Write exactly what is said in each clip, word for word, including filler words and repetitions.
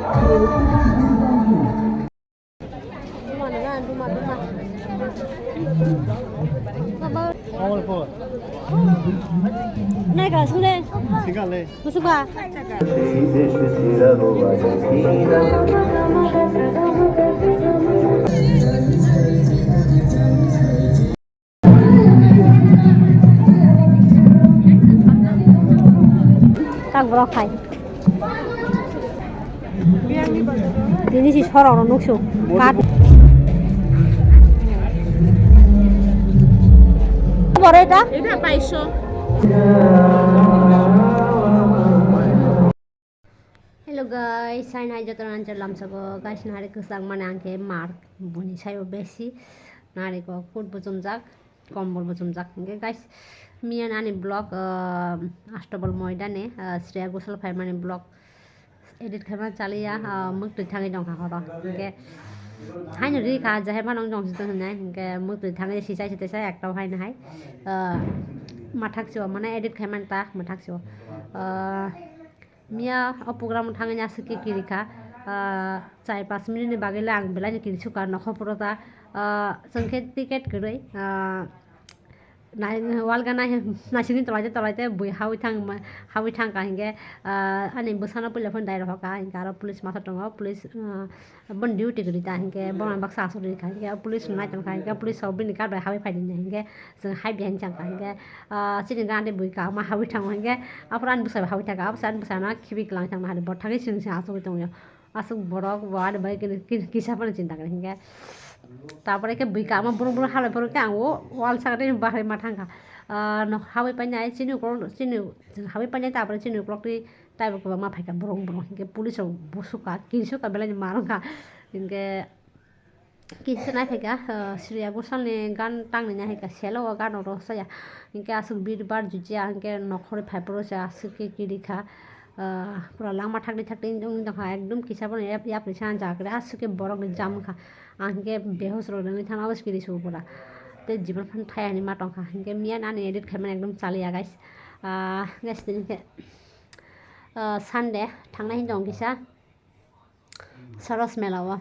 Duma, duma, duma, duma. Baba. All four. Nai ka sung le. Singa le. Musuk ba. Tak borok hai. Tini si sorok rok nuksu. Kat. Bore ta? Eta paiso. Hello guys, hai nai joto nan jolam sogo guys, nari kwchang mane ang khe mar buni sayo besi nari ko kut buchumjak. Kombol bo chumjak. Hingke guys, miya ani vlog, ah, Astabal Moidani, ah, Shreya Ghoshal phaimani vlog edit khaima chaliya, ah, mwktwi thangwi tongkha horo. Hingke haino rikha, jahai phano wng tong sito hinai. Hingke mwktwi thangwi sisai sitesa ekta haino hai, ah, mathak sio, mane edit khaimani ta mathak sio. Ah, Miya o program thangwi aswk khe kirikha, ah, char panch minute ni bagwi le ang belai ni kirisukha nokho phuru ta, ah, chwng khe ticket kwrwi, ah, nai-, walga nai-, naisingni tolaite tolaite bui hawi thang ma-, hawi thangkha hinkhe, ah, ani bwsano puila phone dai rohorkha hinkhe aro police masa tongo, police, ah, Boni duty kwrwi ta hinkhe, bono baksa aswk rwkha hinkhe, o police rok nai tongkha hinkhe, police rok bini kat bai habwi phaidi hinkhe, chwng hai bihai changkha hinkhe, ah, chini gana de bui kama habwi thango hinkhe, aphuru ani bwsai bai habwi thangkha, abwsai ani bwsai no khibi kwlang thangma hadi bo thangwi chwng se aswk tongyo, aswk borok bo ani bai kisa phano chinta kwrwi hinkhe, tapore khe bui kama burung burung halai phuru khe ang o wal sakni bahai ma thangkha, ah, nok habwi painai chini ukulok chini habwi painai tapore chini ukulok twi. Taibo kwbangma phaikha borok borok hinkhe police rok busukha, kinsukha belai ni mar wngkha. Hinkhe kinsa nai phaikha, ah, Shreya Ghoshal ni gan tangni nai phaikha, selo o gan rok saya. Hinkhe aswk birbar jujiya hinkhe nokhorwi phai phuru se aswk khe kirikha. Ah, pura langma thakdi thakdi wngwi tongkha, ekdom kisa bono yap yapri sana jaga kwrwi aswk khe borok ni jam wngkha. Ang hinkhe behos rok nangwi thangma bwswk kiri sugo pura. Tei jibon phano thaya hinwi ma tongkha. Hinkhe miya ani edit khaimani ekdom chaliya guys. Ah, guys tini khe. Ah, Sunday thangnai hinwi tong kisa Saros mela o.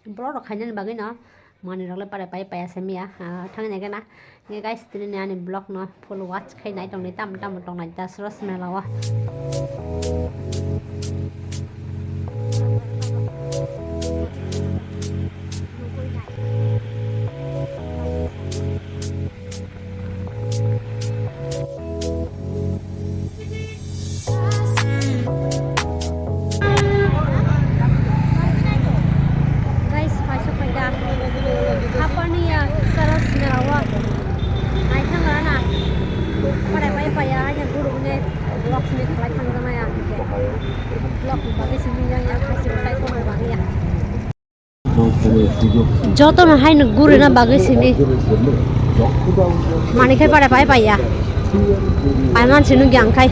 Borok rok khainani bagwi no manwi rok le pare pai paiya se miya, ah, thangwi nai gana. Nge guys, tini ani vlog no full watch khai nai tong di, tamo tamo tong nai ta Saros mela o. Guys, paisok paida. Hapani ya, Saros mela o. Naithang rana. Parai pai paiya, hanya guru ne vlog ni khlai thang jama ya. Vlog ni bagwi simi yang yang khasi utai ko bagwi ya. Jotono haino gurina bagwi simi. Mani khai pare pai paiya. Pai man sinu gyang khai.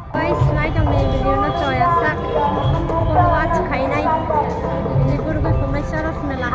Guys, nai tong ni video no choya sak. Watch khainai. Ini guru bai phungnai Saros mela.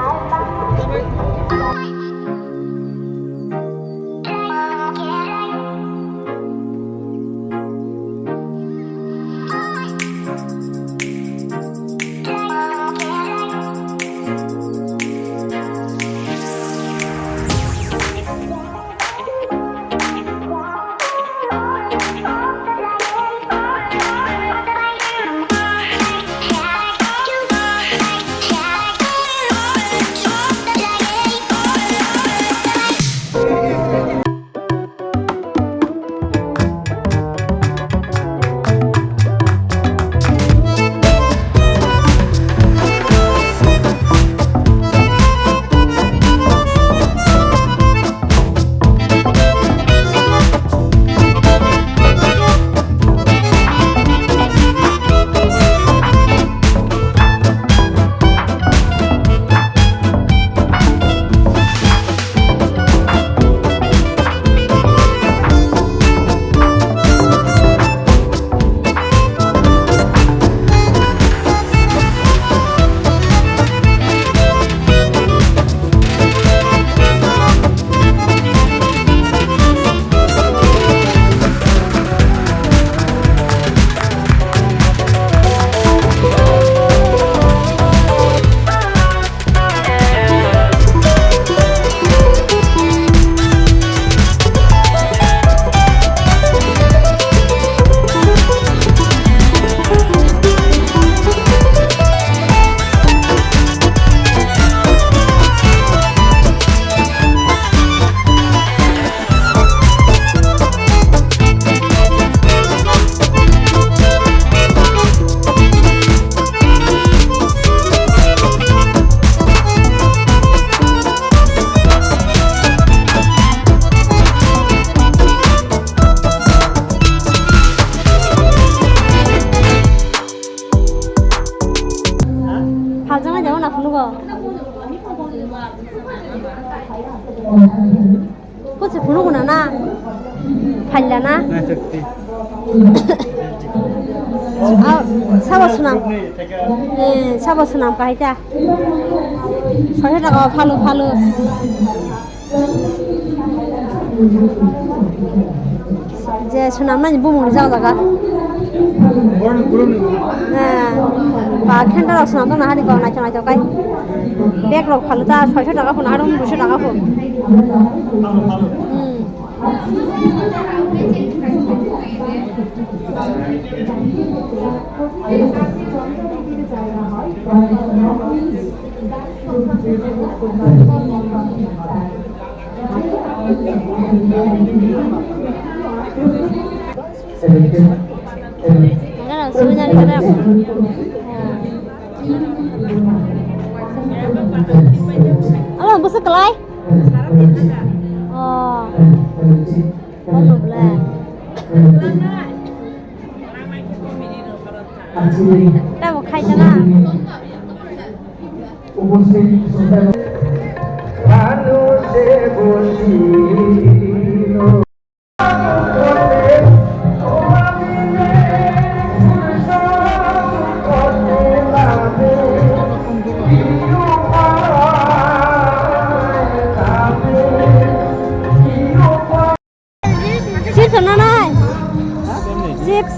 Kuchi phunukuna na? Phaila na? Naithokti. Ah, sabo swnam. Eh, sabo swnam kahai ta. Soi taka phalu phalu. Je swnamnani bumung rijak jaga. Eh, ba khenta rok swnam tongna hani kok naithok naithok kai. Bag rok phalu ta soisho taka phano aro duisho taka pho. Hmm. Alo, bwswk kwlai? Oh. Alo, bwlai. Tamo khai ta na. Chips na nai? Chips.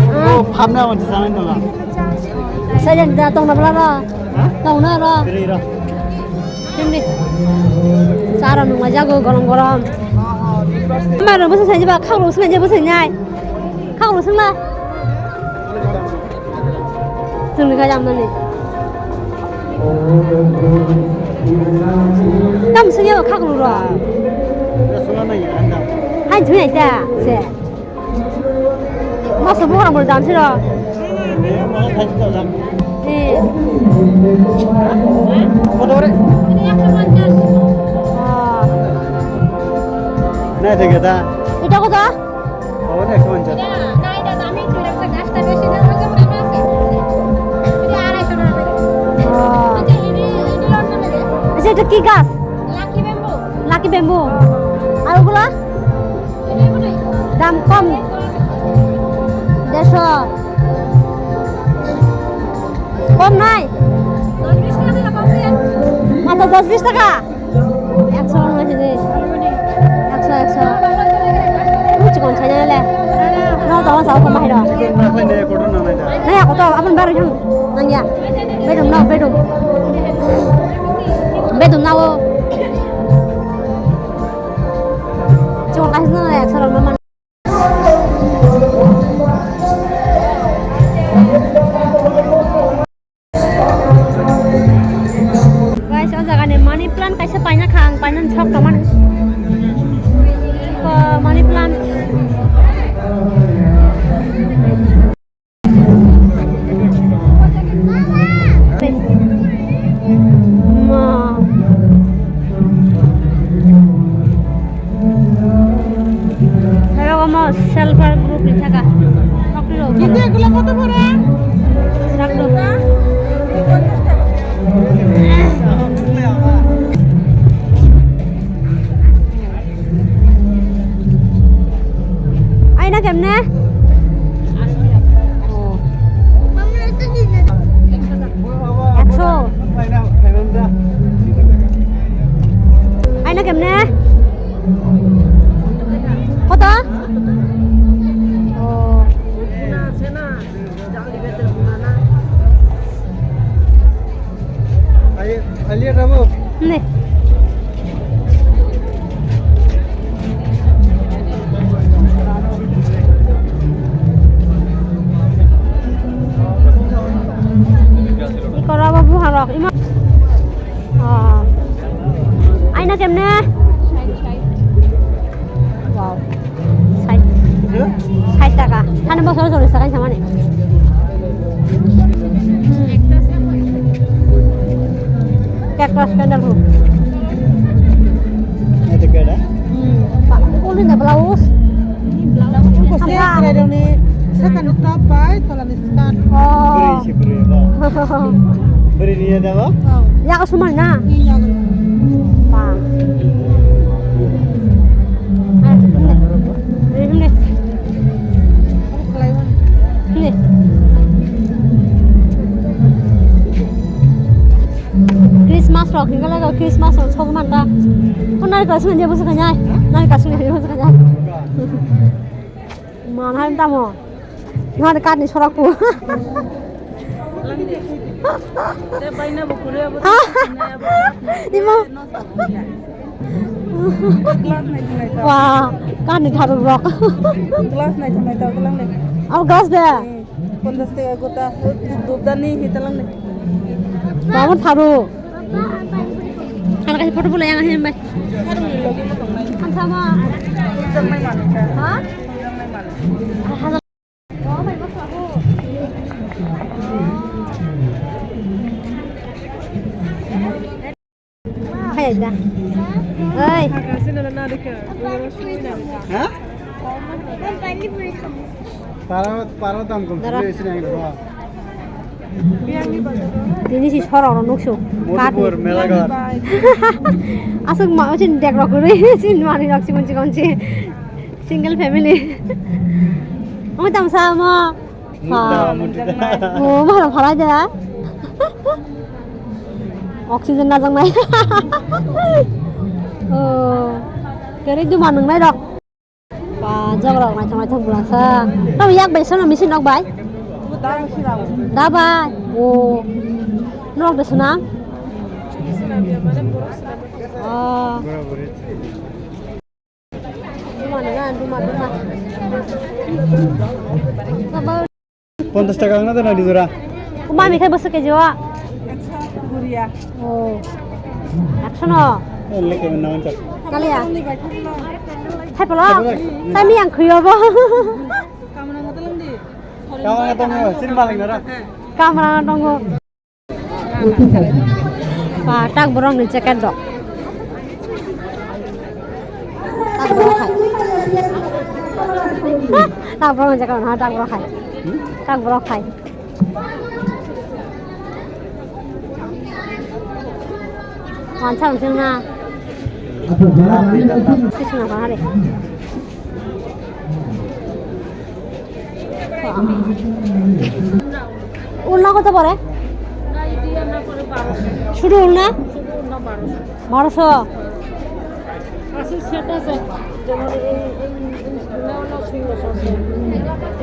Oh, phabna wansi sanai tonga. Silent da tongna bla ro. Ha? Tongna ro. Kiri ro. Kiri. Sara nungma jago gorom gorom. Maro bwswk sanai ba khaklo sanai je bwswk nai. Khaklo sangla. Chwngni kha jamnani. Tam sing yaw khaklu ro. Hai jui ta se. Maso bo ram dam siro. Eh. Ah. Nai theke ta. Ita ko ta? Onek ekso ponchas. Oh. Acha, eta ki gaj? Lucky bamboo. Lucky bamboo. Ar ogulo? Dam kom. Dersho. Kom nai? Mata dos bis taka. Ekso wng nai sini. Ekso, ekso. Muchikon saina le. No, tama sao koma hiro. Nai, ako to, abang baru yang nangya. Bedum no, bedum. Bedum na o. Chikon kasi na ekso rok no man. Guys, o jaga ni money plant kaisa paina kha, ang paina ni sok tongmani. Ko money plant. Ma. Aro omo self help group ni thaka. Hindi, egulo koto pore? Rakdo. Aina kemne? Ekso. Aina kemne? Koto? Oh. Alia, alia, tabuk. Ne. Ikora babu harok ima. Oh. Aina kemne? Wow. Sait. Sait taka. Thani bosor cholish taka hinsa mani. Hmm. Cactus candle hook. Hmm. Ba, only the blouse. Blouse. Blouse. Sakani top bai tolani skirt. Oh. Bwrwi se bwrwi ba. Bwrwi ni ya da ba? Oh. Yago sumar na? Ni yago. Ba. Eh, himne. Himne. Himne. Christmas rok hingke lego Christmas rok sok manta. Ko nari kasu nje busu kanya. Nari kasu nje busu kanya. Manhan tamo. Ngan kani sorak pu. Imo. Wah, kani tharuk rok. Glass nai thumai tau talang le. Abo glass de. Pondas tega gota. Dubdani hitalang le. Mama tharuk. Ano kasi photo pula yang ahin bai. Ang sama. Ha? Hai da. Oi. Ha? Para, para dam kom. Dara. Sini si sorok rok nuksu. Modupur, Melagar. Aswk ma, sini dek rok kwrwi, sini manwi rok sikon sikon si. Single family. Omo tamo sa mo. Muta, muta. Oh, ma phalai de. Oxygen na jang nai. Oh. Kere du manung nai rok. Ba, jog rok naithok naithok bwlangsa. Tamo yak bai sono machine rok bai? Da bai. O. Norok de sona? O. Duma nang, duma, duma. Baba. Ponchas taka wngna dana di jora. Mami khai bwswk keji o? Ekso guriya. Oh. Ekso no? Ele ke na wancha. Kaliya. Hai polo. Hai polo. Sami yang khuyo bo. Kamra ngato lang di. Kamra ngato lang, sini maling nara. Kamra ngato. Ba, tak borok ni jacket rok. Tak borok hai. Tak borok ni jacket rok, ha, tak borok hai. Hmm? Tak borok hai. Wansa wansa na. Sisi na bahare. Ulna কত পড়ে? শুধু উলনা? বারোশো।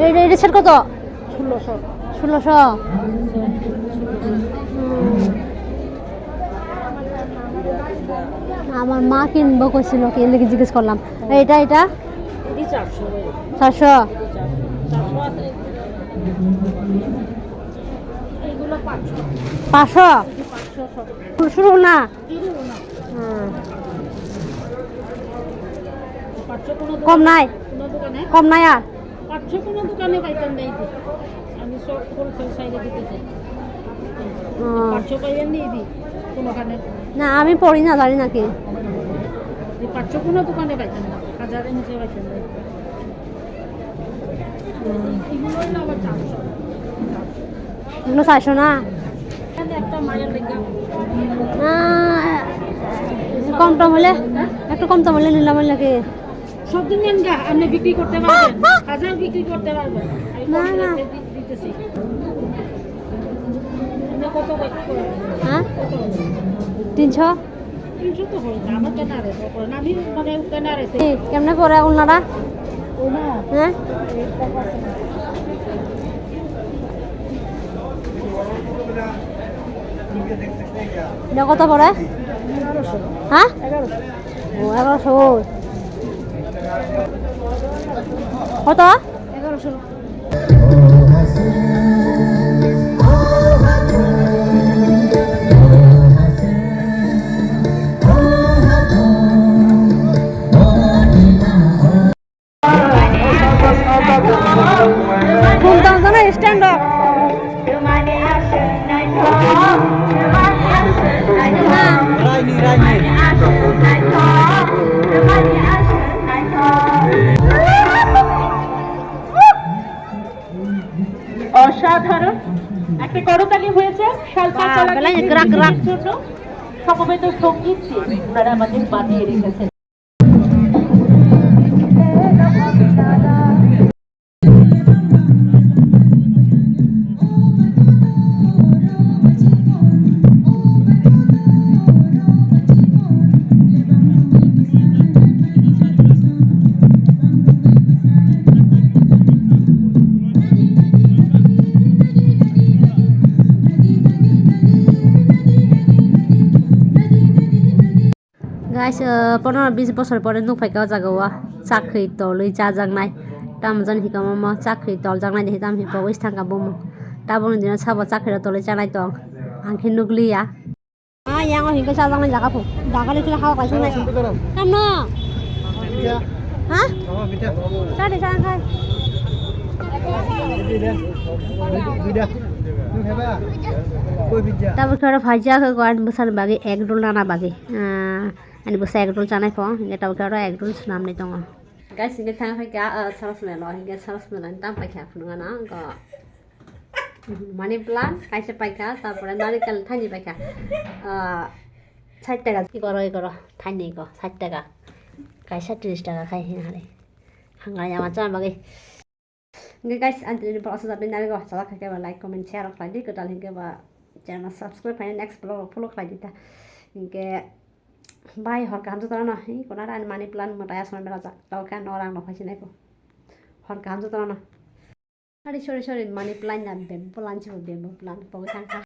এটা, এটা সেট কত? ষোলোশো। ষোলোশো? হুম। আমার মা কিনবো কইছিল, কি এর লাগি জিজ্ঞেস করলাম। এটা, এটা? এটি চারশো। চারশো? চারশো আছে। এগুলো পাঁচশো। পাঁচশো? পাঁচশো সব। শুরু না? শুরু না। হুম। পাঁচশো কোনো কম নাই? কোনো দোকানে? কম নাই আর? পাঁচশো কোনো দোকানে পাইতাম না এই যে। আমি সব হোলসেল সাইডে দিতেছি। হুম। পাঁচশো পাইবেন না এই যে কোনোখানে? না, আমি পড়ি না, জানি না কি। এই পাঁচশো কোনো দোকানে পাইতাম না, হাজারের নিচে পাইতাম না। এগুলো চারশো না? না, কম টম হলে, একটু কম টম হলে নিলাম লাগে। সব দিন নেন গা, আপনি বিক্রি করতে পারবেন, হাজার বিক্রি করতে পারবেন। আমি না, কম না। রেটে দি-, দিতেছি। আপনি কত করে? হ্যাঁ? কত? তিনশো। তিনশো তো হয় না, আমার কেনা রেট, ওপরে না, আমি মানে কেনা রেট। এই, কেমনে পড়ে ওনারা? ওনা? হ্যাঁ? এই কম আছে না। এটা কত পড়ে? এগারোশো। হ্যাঁ? এগারোশো। ও, এগারোশো। কত? এগারোশো। Khum tong jana stand o. Raini, raini. করতালি হয়েছে শালপাত বাহ, কলা বেলায় কেন্দ্রের গ্রাক, গ্রাক। বিজয়ীদের জন্য। সমবেত সঙ্গীত দিয়ে ওনারা আমাদের বাঁধিয়ে রেখেছেন। Guys, uh, pondro bis bosor pore nuk phaikha o jaga o chakri tolwi chajaknai. Tamo jani hika momo chakri toljaknai de, tamo hika wis thangka bomo. Tabukni dino sabo chakri tolwi chanai tong. Ang khe nukliya. Ah, yang o hingke chajaknai jaga pho. Dagali tila hawa kaisa nai. Tamno? Ha? Sari sang khai. Tabuk khe oro phaijak khe ani bwsani bagwi egg roll nana bagwi. Ah, ani bwsa egg roll chanai pho, hingke tabuk khe oro egg roll swnamni tongo. Guys, hingke thang kha, ah, saros melo, hingke saros melo ni tam paikha phunukgana, go. Money plant kaisa paikha, tarpore narikal thaini paikha. Ah, sait taka, ikoro, ikoro, thaini ikho, sait taka. Kaisa tris taka khai hwnwi hari. Hangra yama chana bagwi. Hingke guys, ang tini borok aswk jabri narikal chalak kha khe ba like, comment, share khlai di, kwtal hingke ba channel subscribe khlai, next vlog follow khlai di ta. Hingke bye, hor kaham jotono, hi, kona ra ani money plant mwtai aswk berajak, tamo khe ano rang rok phai sinai ko. Hor kaham jotono. Sorry, sorry, sorry, money plant na bamboo plant se bo, bamboo plant pogwi thang kha.